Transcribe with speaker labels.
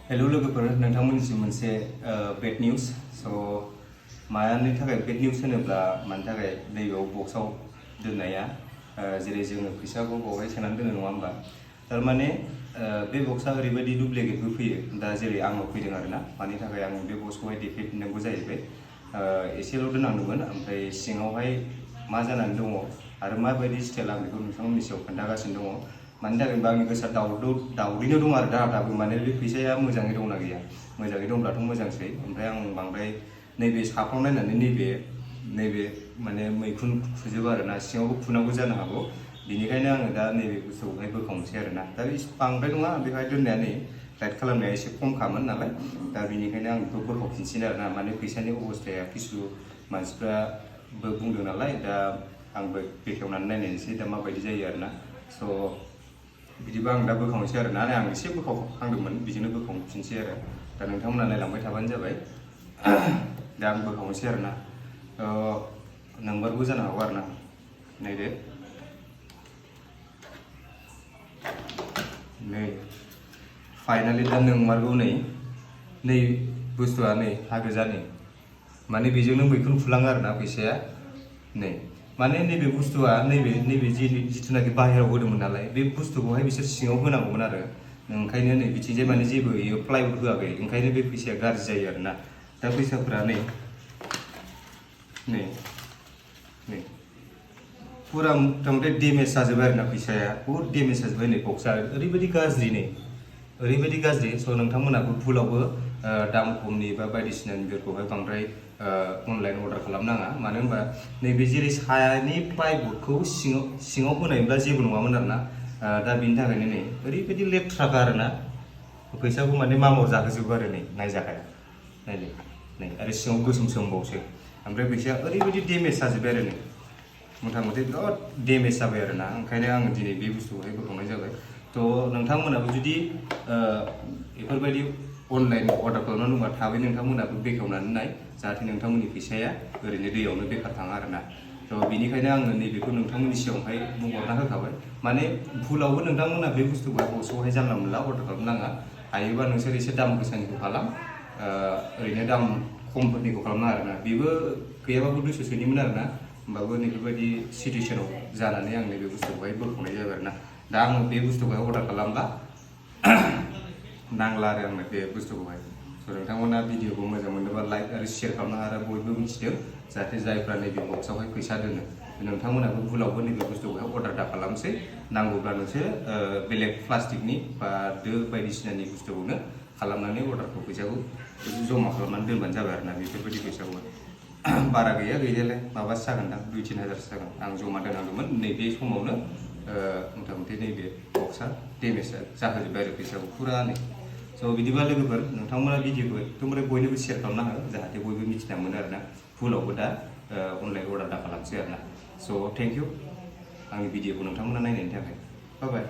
Speaker 1: hello लोगोफोर नोंथांमोननिसिम मोनसे बेड निउज स' मानि थाखाय बेड निउज होनोब्ला मानि थाखाय नैबेयाव बक्सआव दोननाया जेरै जोङो फैसाखौ बावहाय सोनानै दोनो नङा होमबा थारमाने बे बक्सआ ओरैबायदि डुप्लिकेटबो फैयो दा जेरै आंनाव फैदों आरोना मानि थाखाय आं बे बक्सखौहाय देखायफिननांगौ जाहैबाय एसेल' दोननांदोंमोन ओमफ्राय सिङावहाय मा जानानै दङ आरो माबायदि स्टाइल आं बेखौ नोंथांमोननि सायाव खोन्थागासिनो दङ मानि थाखाय होनबा आंनि गोसोआ दावदैनो दं आरो दाबो माने बे फैसाया मोजाङै दंना गैया मोजाङै दंब्लाथ' मोजांसै ओमफ्राय आं बांद्राय नैबे साफ्राव नायनानै नैबे माने मैखुन खुजोबो आरोना सिङावबो खुनांगौ जानो हागौ बेनिखायनो आङो दा नैबे बुस्थुखौहाय बोखावनोसै आरोना दा बांद्राय नङा बेवहाय दोननाया नै टाइट खालामनाया एसे खमखामोन नालाय दा बेनिखायनो आं बेखौ बोखावफिनसिगोन आरोना माने फैसानि अबस्थाया किसु मानसिफ्राबो बुंदों नालाय दा आंबो बेखेवनानै नायनायनोसै दा माबायदि जायो आरोना स' बिदिबा आं दा बोखावनोसै आरोना आं एसे बोखावखांदोंमोन बिजोंनो बोखावफिनसै आरो दा नोंथांमोना नायलांबाय थाबानो जाबाय दा आं बोखावनोसै आरोना नंमारगौ जानो हागौ आरोना नायदो नै फाइनालि दा नंमारगौ नै बुस्थुआ नै हागोजानि माने बेजोंनो मैखुन फुलाङो आरोना फैसाया नै माने नैबे बुस्थुआ नैबे जिथुनाखि बाहेरायाव होदोंमोन नालाय बे बुस्थुखौहाय बिसोर सिङाव होनांगौमोन आरो ओंखायनो नै बिथिंजाय माने जेबो प्लाइवुड होआखै ओंखायनो बे फैसाया गाज्रि जायो आरोना दा फैसाफोरा नै फुरा मथा डेमेज जाजोब्बाय आरोना फैसाया बहुद डेमेज जाजोब्बाय नै बक्सआ ओरैबायदि गाज्रि स' नोंथांमोनाबो भुलावबो दाम खमनि बा बायदिसिनानिफोरखौहाय बांद्राय अनलाइन अर्डार खालामनाङा मानो होनबा नैबे जेरै सायानि प्लाइवुडखौ सिङाव होनायब्ला जेबो नङामोन आरोना दा बेनि थाखायनो नै ओरैबायदि लेथ्राखा आरोना फैसाखौ माने मामर जाहोजोबो आरो नै नायजाखाया नै आरो सिङाव गोसोम सोमबावसो ओमफ्राय फैसाया ओरैबायदि डेमेज जाजोब्बाय आरो नै मथा मथि बिराद डेमेज जाबाय आरोना ओंखायनो आङो दिनै बे बुस्थुखौहाय बोखावनाय जाबाय थ' नोंथांमोनाबो जुदि बेफोरबायदि अनलाइन अर्डार खालामनानै दंबा थाबै नोंथांमोनाबो बेखेवनानै नाय जाहाथे नोंथांमोननि फैसाया ओरैनो दैयावनो बेखार थाङा आरोना थ' बेनिखायनो आङो नैबेखौ नोंथांमोननि सिगाङावहाय बुंहरना होखाबाय माने भुलावबो नोंथांमोना बे बुस्थुखौहाय बक्सआवहाय जानला मोनला अर्डार खालामनाङा हायोबा नोंसोर एसे दाम गोसानिखौ खालाम ओरैनो दाम खमफोरनिखौ खालामनाङा आरोना बेबो गैयाबाबो 200सोनिमोन आरोना होमबाबो नैबेबायदि सिटुवेसनाव जानानै आं नैबे बुस्थुखौहाय बोखावनाय जाबाय आरोना दा आङो बे बुस्थुखौहाय अर्डार खालामला नांला आरो आंनो बे बुस्थुखौहाय स' नोंथांमोना भिडिअखौ मोजां मोनोबा लाइक आरो शेयार खालामनो आरो बयबो मिथिदों जाहाथे जायफ्रा नैबे बक्सआवहाय फैसा दोनो नोंथांमोनाबो भुलावबो नैबे बुस्थुखौहाय अर्डार दा खालामसै नांगौब्ला नोंसोर बेलेग प्लास्टिकनि बा दो बायदिसिनानि बुस्थुखौनो खालामनानै अर्डारखौ फैसाखौ जमा खालामनानै दोनबानो जाबाय आरोना बेफोरबायदि फैसाखौहाय बारा गैया गैनायालाय माबासो जागोनदां 2-3 हाजारसो जागोन आं जमा दोननांगौमोन नैबे समावनो मथा मथि नैबे बक्सआ डेमेज जाहोजोब्बाय आरो फैसाखौ फुरानो स' बिदिबा लोगोफोर नोंथांमोना भिडिअखौ एकदमबारे बयनोबो शेयार खालामना हो जाहाथे बयबो मिथिना मोनो आरोना भुलावबो दा अनलाइन अर्डार दा खालामसै आरोना स' थेंक इउ आंनि भिडिअखौ नोंथांमोना नायनायनि थाखाय बाय